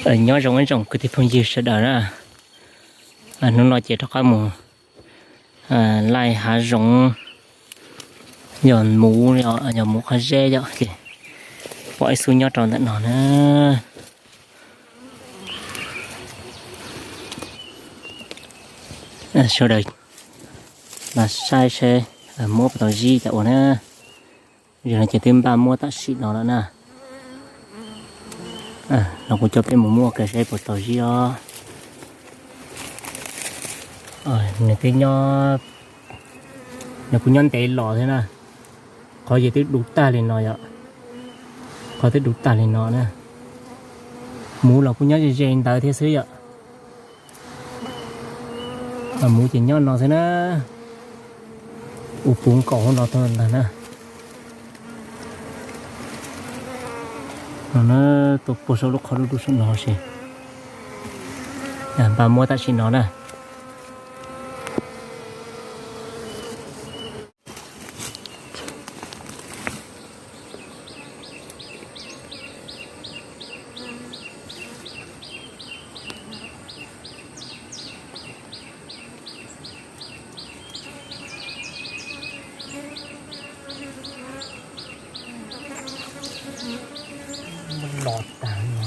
Nyob zoo ib tsoom kwv tij phooj ywg sawv daws na. Hnub no ces rov qab mus laij hav zoov, yog muv, yog muv qhov zeb yom, ces pom ib xub nyob rau ntawm no na. Sawv daws los saib seb muab puas tau zib tas ua na. Zaum no ces twb npaj muab tam sim no lawm na. Los kuv coj peb mus muab ua ke seb puas tau zib os. Nws twb nyob, nws kuj nyob ntev los thiab na. Qhov ces twb dub tag li no yom. Qhov twb dub tag li no na. Muv los kuj nyob ze ze ntawd thiab xwb yom. Muv ces nyob no xwb na. Ua puv nkaus hauv no tag ntag na. No na, tuaj puag saum lub qhov dub dub saum no si. Npaj muab tam sim no na. Los tag no.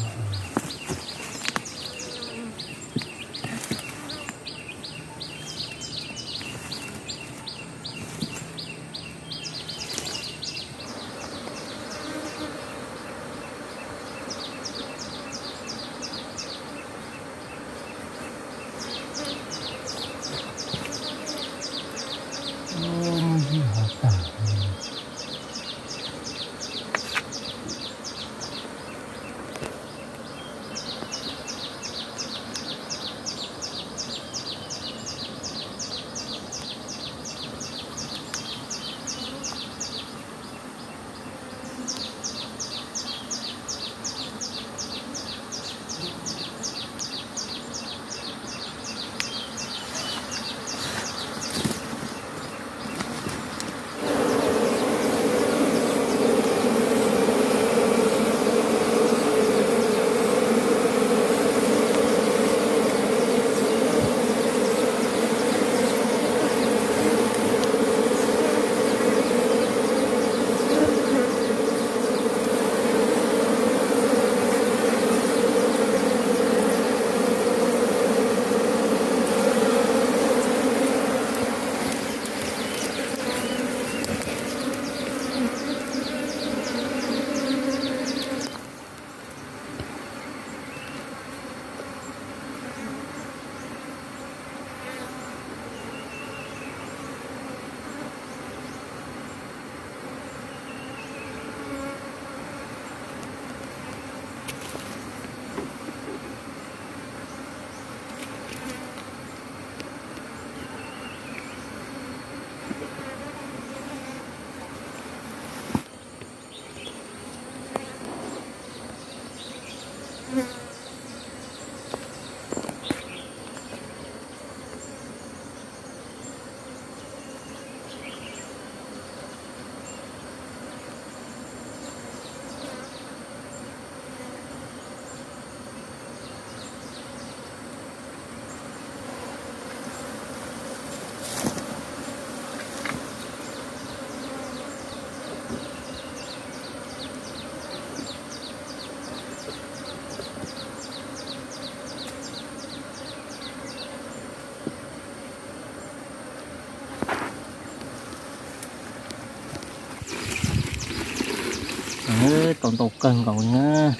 Tau ntau kawg nkaus li na.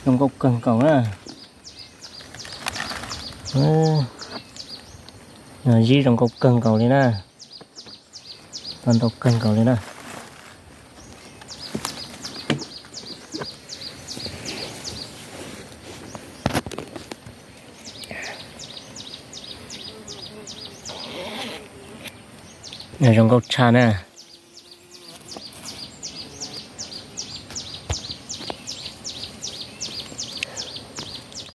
Zoo nkauj kawg nkaus na. Zib zoo nkauj kawg nkaus li na. Tau ntau kawg nkaus li na. Zoo nkauj tshaj na.